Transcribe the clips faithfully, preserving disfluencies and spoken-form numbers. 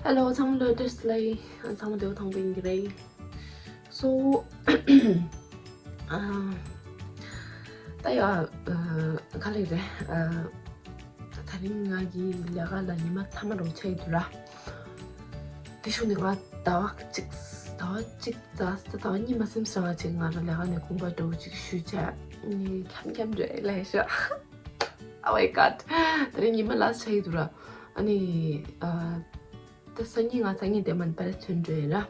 Hello ཚང་མ་ལོ་བདེ་ལེགས། ཚང་མ་བདེ་པོ་ཐང་པོ་ཡིན་གྱི་རེད། So ཨ་ད་ཡ་ཨ་ག་ལེ་རེད། ཨ་ད་དེ་རིང་ང་གི་ལས་ཀ་ལ་ཉི་མ་མཐའ་མ་རུ་ཆགས་ཡོད་ར། དེ་ཤུགས་ནས་ང་ཟླ་བ་གཅིག་ཟླ་བ་གཅིག་ཙམ་ཟླ་བ་གཉིས་མ་ཟིན་ཙམ་ཅིག་ང་རང་ལས་ཀ་ནས་དགོངས་པ་འདྲ་བོ་ཅིག་ཞུས་བྱས་ནས་འཁྱམ་འཁྱམ་རེད་ལས་ཤག Oh my god. དེ་རིང་ཉི་མ་ལ་ཆགས་ཡོད་ར། ཨ་ནི་ཨ། ད་སང་ཉིན་ང་སང་ཉིན་དེ་མིན་པེ་རི་སི་ཐོན་འགྲོ་ཡིན་ར།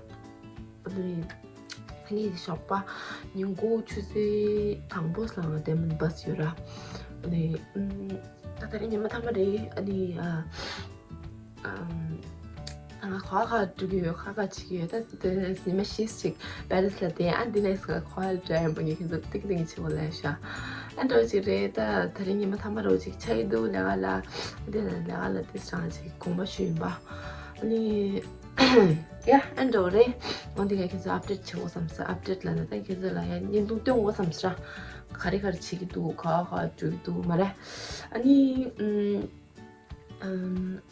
ཨ་ནི་སང་ཉིན་ཞོགས་པ་ཉིན་གུང་ཆུ་ཚོད་དང་པོ་ལ་ང་དེ་མིན་བྷ་སི་ཡོད་ར། ཨ་ནི་ཨམ། ད་ད་རེས་ཉི་མ་མཐའ་མ་རེད། ཨ་ནི་ཨ། ཨམ། ད་ང་ག་པར་འགྲོ་གི་ཡོད། ག་པར་བྱེད་ཀྱི་ཡོད། ད་དེ་ཉི་མ་བཞི་ཞིག་པེ་རི་སི་ལ་བསྡད། ཨ་འདི་ནས་ང་ག་པར་འགྲོ་ཡིན་པ་ངས་ཁྱེད་ཚོ་ཏིག་ཏིག་བྱེད་དགོས་ལས་ཤག་ཨ་འདྲ་བོ་ཅིག་རེད། ད་ད་རེས་ཉི་མ་མཐའ་མ་རུ་ཅིག་ཆགས་ཀྱི་འདུག་ལས་ཀ་ལ། འདི་ནས་ལས་ཀ་ལ་དེ་སང་ཅིག་དགོངས་པ་ཞུས་ཡིན་པ། ཨ་ནི་ཡ་ཨ་འདྲ་བོ་རེད། འོ་འདི་ངས་ཁྱེད་ཚོ་ཨབ་ཌེཊ་བྱེད་དགོས་བསམ་སོང་། ཨབ་ཌེཊ་ལབ་ན་ད་ཁྱེད་ཚོ་ལ་ཡ་བརྙན་ཐུང་སྟོན་དགོས་བསམ་སོང་ར། ག་རེ་ག་རེ་བྱེད་ཀྱི་འདུག་ག་པར་ག་པར་འགྲོ་གི་འདུག་མ་རེད། ཨ་ནི་ཨམ། ཨམ།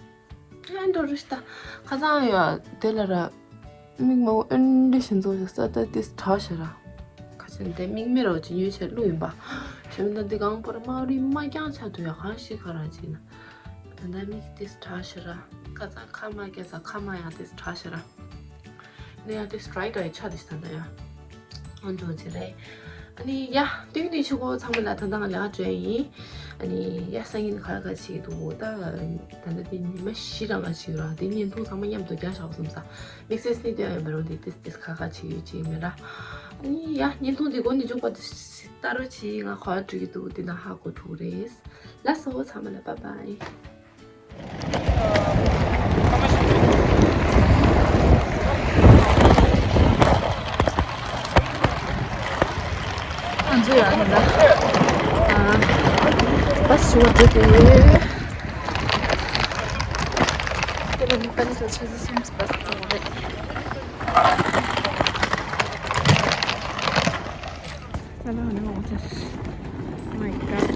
ཨ་འདྲ་བོ་རེད་ཤག་ད་ཁ་སང་ཡ་དེ་ལ་ར། མིག་མ་འོ་ཨེ་འདྲ་ཞིག་འཛུགས་ཤག་ས་ད་དེ་དྲག་ཤག་ར། ཁ་ཆེ་འདི་མིག་མེ་རོ་ཅིག་ཉོས་བྱས་བླུགས་ཡིན་པ། ཞེ་མི་འདུག་འདི་གང་པོར་དམར་རིལ་མ་རྐྱང་ཆགས་འདུག་ཡ། གང་ཞིག་ག་ར་བྱས་ན། ད་ལྟ་མིག་དེ་དྲག་ཤག་ར། ཁ་སང་ཁ་མ་སྐྱེས་ས་ཁ་མ་ཡང་དེ་དྲག་ཤག་ར། ནི་ཡང་དེ་སི་ཊི་རའི་ཊི་རའི་ཆགས་དེ་ཤག་ད་ལྟ་ཡ། ཨ་འདྲ་བོ་ཅིག་རེད། ཨ་ནི་ཡ། དེ་ནས་ཆུ་གོ་ཚང་མ་ལ་ད་ལྟ་ང་ལས་ཀ་འགྲོ་ཡིན། ཨ་ནི་ཡ་སང་ཉིན་ག་རེ་ག་རེ་བྱེད་ཀྱི་འདུག་ད་ད་ལྟ་དེ་ཉི་མ་བཞི་རང་ང་བྱེད་ཀྱི་ཡོད་ར། དེ་བརྙན་ཐུང་ཚང་མ་མཉམ་དུ་རྒྱག་བཞག་བསམ་ས། དམིགས་བསལ་སྣེ་སྟོན་ཡོད་མ་རུང་དེ་ཏིས་ཏིས་ཁ་ཁ་བྱེད་ཀྱི་ཡོད་ཅིག་མེད་ར། ཨ་ནི་ཡ་བརྙན་ཐུང་དེ་མགོ་ནས་མཇུག་བར་དུ་ལྟ་རོགས་གྱིས། ང་ག་པར་འགྲོ་གི་འདུག་དེ་ན་ཧ་གོ་ཐུབ་རེད། ལགས་སོ་ཚང་མ་ལ་བཱའི་བཱའི། ང་ཚོ་ཡང་ད་ལྟ་བྷ་སི་ཞུ་བར་འགྲོ་གི་ཡོད། དེ་ལ་ནི་པ་རི་སི་ལ་ཆུ་ཚོད་གསུམ་བྷ་སི་འགྲོ་གི་རེད། Oh my god.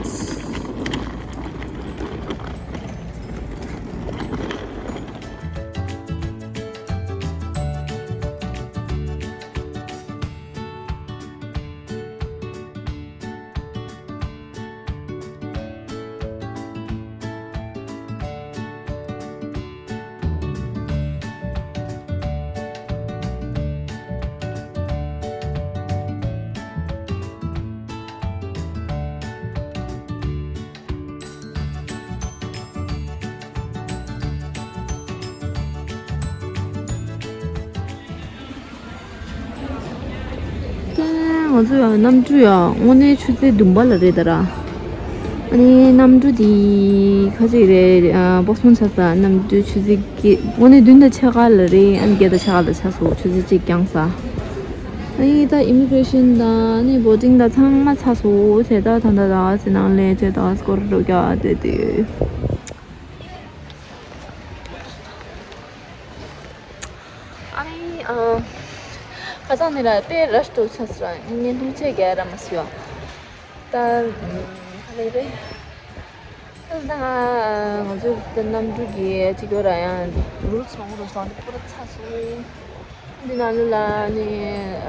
ཀན། ང་ཚོ་ཡང་གནམ་གྲུ་ཡང་དངོས་གནས་ཆུ་ཚོད་བདུན་པ་ལ་རེད་ད་ར། ཨ་ནི་གནམ་གྲུ་དེ་ཁ་ཅིག་རེད། ཨ་པོ་སི་པོན་ཆགས་ས། གནམ་གྲུ་ཆུ་ཚོད་བརྒྱད། དངོས་གནས་བདུན་དང་ཕྱེད་ཀ་ལ་རེད། ཨ་ནི་བརྒྱད་དང་ཕྱེད་ཀ་ལ་ཆགས་སོང་། ཆུ་ཚོད་གཅིག་འགྱངས་ས། ཨ་ནི་ད་ཨི་མི་གྷི་རེ་ཤན་དང་ཨ་ནི་བོ་ཊིང་དང་ཚང་མ་ཚར་སོང་། བྱས་ད་ད་ད་ད་སི་ནང་ལས་བྱས་ད་སྐོར་རོ་རྒྱག་བསྡད་དེ། ཨ་ནི་ཨ། ཁ་སང་ནི་ར་དཔེ་ར་ཤི་འགྲོ་ཆགས་སོང་ར། བརྙན་ཐུང་བཅས་རྒྱག་ར་མ་སོང་ཡ། ད་ག་ལེ་རེད། ད་ང་ང་ཚོ་ད་གནམ་གྲུ་གི་གཅིག་ཡོད་ར། ཡང་རུལ་སི་མང་པོ་རུལ་སོང་། འདི་པུ་ར་ཚར་སོང་། འདི་ནང་ལོགས་ལ་ནི་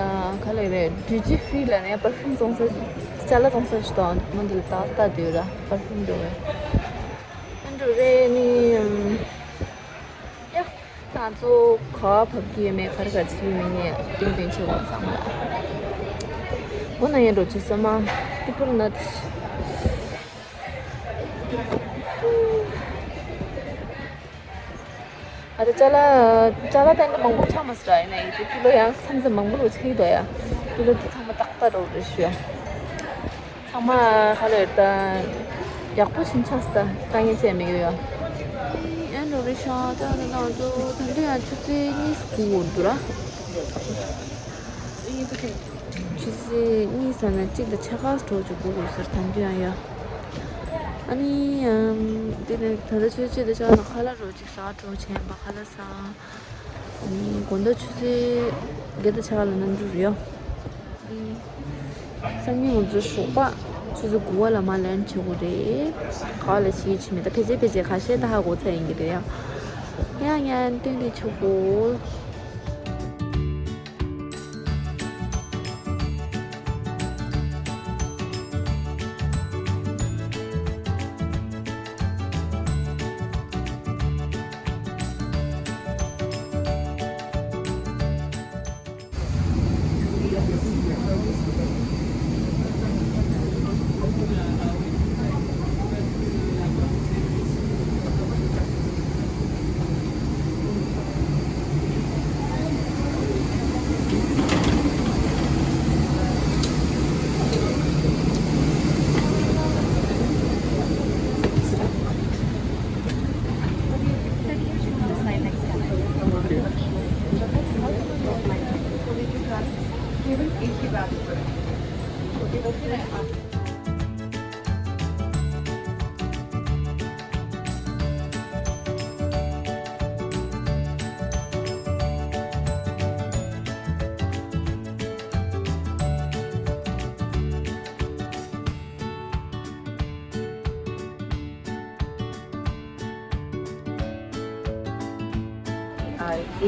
ཨ་ག་ལེ་རེད། ཌིའུ་ཊི་ཕི་རི་ལ་ནི་པར་ཕིའུམ་བཙོང་ས། ཅ་ལག་བཙོང་ས་ཞིག་དང་མ་འདི་ལ་ཏག་ཏག་འདུག་ར། པར་ཕིའུམ་འདྲ་བོ། ཨ་འདྲ་རེད་ནི། ཡ། ང་ཚོ་ག་བབ་ཀྱི་ཡོད་མེད་ག་རེ་ག་རེ་བྱེད་ཀྱི་ཡོད་མེད་ཏིང་ཏིང་བྱེད་དགོས་བསམ་ལ། འོ་ན་ཡིན་འགྲོ་བྱེད་སོ་མ། ཏི་པུར་ན། ཨ་ད་ཅ་ལག་ཅ་ལག་ཏན་ཏན་མང་པོ་ཆགས་མ་སོང་ར། ཡིན་ན་ཡིན་དེ་ཀི་ལོ་ཡང་མཚམས་མཚམས་མང་པོ་རུ་ཆགས་ཀྱི་འདུག་ཡ། ཀི་ལོ་དེ་ཚང་མ་ཏག་ཏག་རུ་རེད་ཞུ་ཡ། ཚང་མ་ཁ་ལོ་ཡོད་ད། ཡག་པོ་ཞིག་ཆགས་སོང་ད། དཀའ་ངལ་ཅི་ཡང་མེད་ཡོད་ཡ། ཨེ་འགྲོ་རེད་ཤག་ད་ང་ཚོ་ད་དུང་ཡང་ཆུ་ཚོད་གཉིས་སྒུག་དགོས་འདུག་ར། ཆུ་ཚོད་གཉིས་ཟེར་ན་གཅིག་དང་ཕྱེད་ཀ་འགྲོ་ཆོག་གི་རེད་ཟེར། ད་དུང་ཡང་ཡ། ཨ་ནི་ཡང་དེ་ནས་ད་ལྟ་ཆུ་ཚོད་གཅིག་དང་ཕྱེད་ཀ་ནང་ཁ་ལག་རོ་གཅིག་ཟ་འགྲོ་བྱས་པ། ཁ་ལག་ཟ། ཨ་ནི་དགོང་དག་ཆུ་ཚོད་བརྒྱད་དང་ཕྱེད་ཀ་ལ་གནམ་གྲུ་རེད་ཡ། སང་ཉིན་ང་ཚོ་ཞོགས་པ་ཆུ་ཚོད་དགུ་པ་ལ་མར་ལེན་བྱེད་དགོས་རེད། ག་པར་ལ་བྱེད་ཀྱི་མེད། ད་ཕལ་ཆེར་ཕལ་ཆེར་ཁ་ཤས་ད་ཧ་གོ་ཚར་ཡིན་གྱི་རེད་ཡ། Nyan nyan, teng di chupu.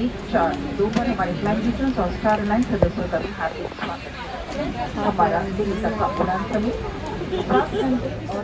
एक चार दो पर हमारे फ्लाइट डिटेल्स और स्टार एलायंस सदस्यों का भी हार्दिक स्वागत है। हमारा दिल्ली तक का उड़ान समय सात घंटे और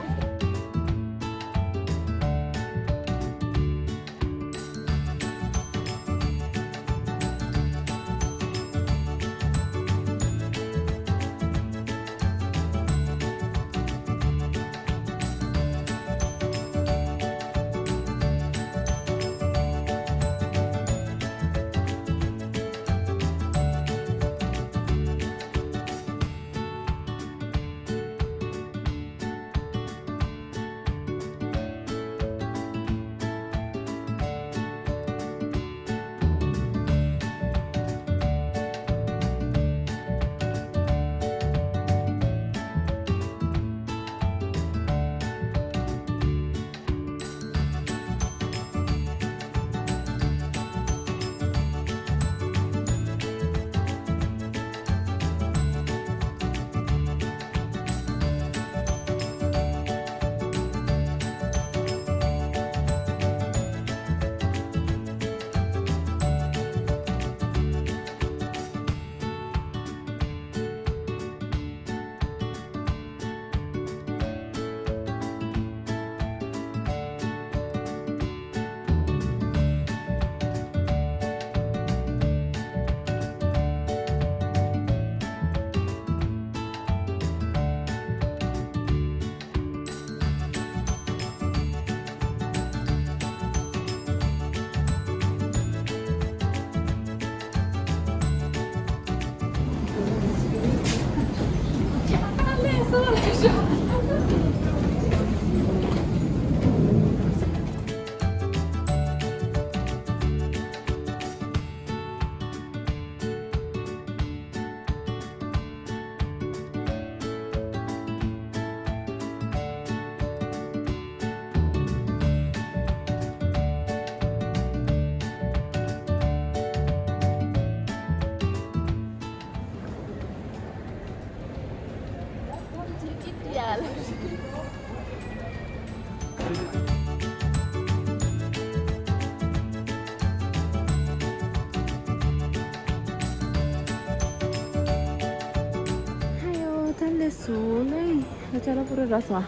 ཨ་ཡོ། ད་ལས་སུ་ལས། ང་ཅ་ལག་པུ་ར་ར་སོ།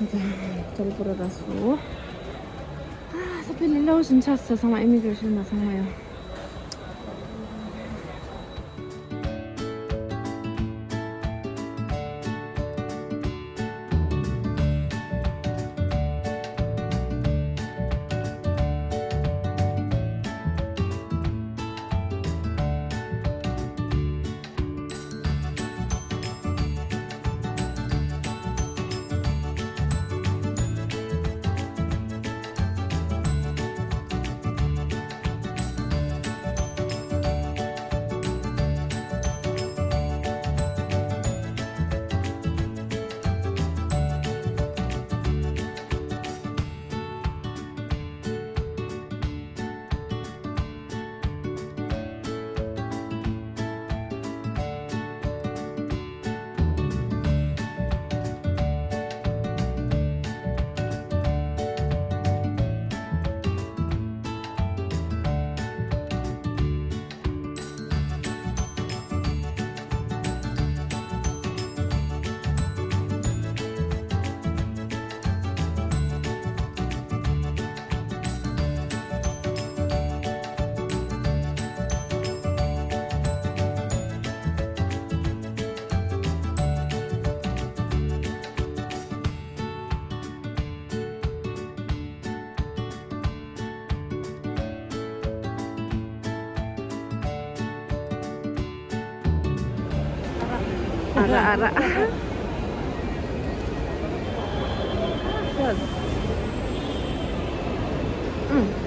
ང་ཅ་ལག་པུ་ར་ར་སོ། ཨ། ད་དཔེ་ལས་སླ་བོ་ཞིག་ཆགས་སོང་། ཚང་མ་ཨི་མི་གྷི་རེ་ཤན་ན་ཚང་མ་ཡོད། ཨ་ར་ཨ་ར། ཨུམ།